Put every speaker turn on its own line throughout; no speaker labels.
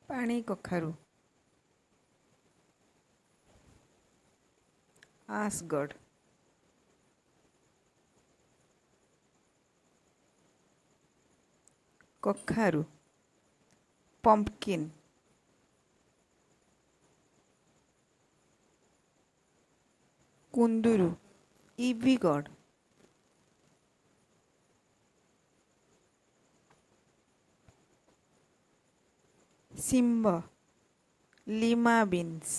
ପାଣି କଖାରୁ, ash guard, କଖାରୁ, ପମ୍ପକିନ୍, କୁନ୍ଦୁରୁ, ଇଭି ଗର୍ଡ଼, ଶିମ୍ବ, ଲିମା ବିନ୍ସ,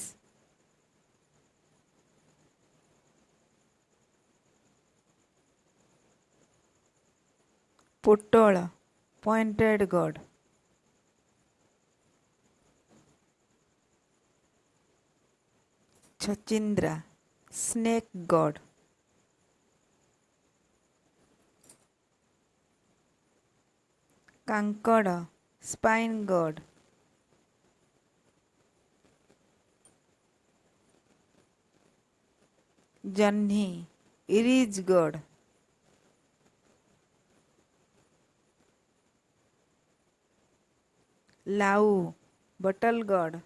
ପୋଟଳ, ପଏଣ୍ଟେଡ଼ ଗର୍ଡ଼, ଛଚିନ୍ଦ୍ରା, ସ୍ନେକ୍ ଗର୍ଡ଼, କାଙ୍କଡ଼, ସ୍ପାଇନ୍ ଗର୍ଡ଼, ଜହ୍ନି, ରିଜ୍ ଗର୍ଡ଼, ଲାଉ, ବଟଲ୍ ଗର୍ଡ଼,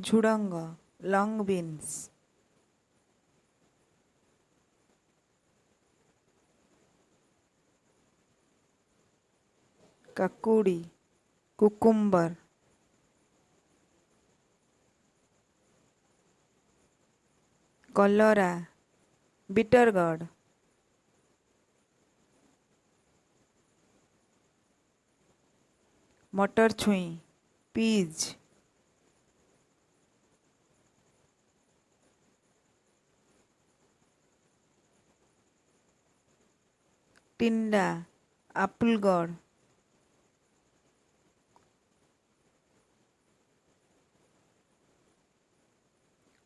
ଝୁଡ଼ଙ୍ଗ, ଲଙ୍ଗ୍ ବିନ୍ସ, କାକୁଡ଼ି, କୁକୁମ୍ବର, କଲରା, ବିଟର୍ ଗର୍ଡ଼, ମଟର ଛୁଇଁ, ପିଜ୍, ଟିଣ୍ଡା, ଆପଲ୍ ଗର୍ଡ଼,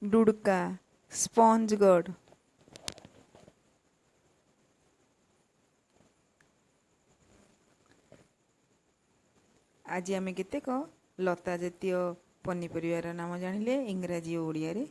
ଦୁଡ଼କା, ସ୍ପଞ୍ଜ ଗର୍ଡ଼। ଆଜି ଆମେ କେତେକ ଲତା ଜାତୀୟ ପନିପରିବାର ନାମ ଜାଣିଲେ ଇଂରାଜୀ ଓ ଓଡ଼ିଆରେ।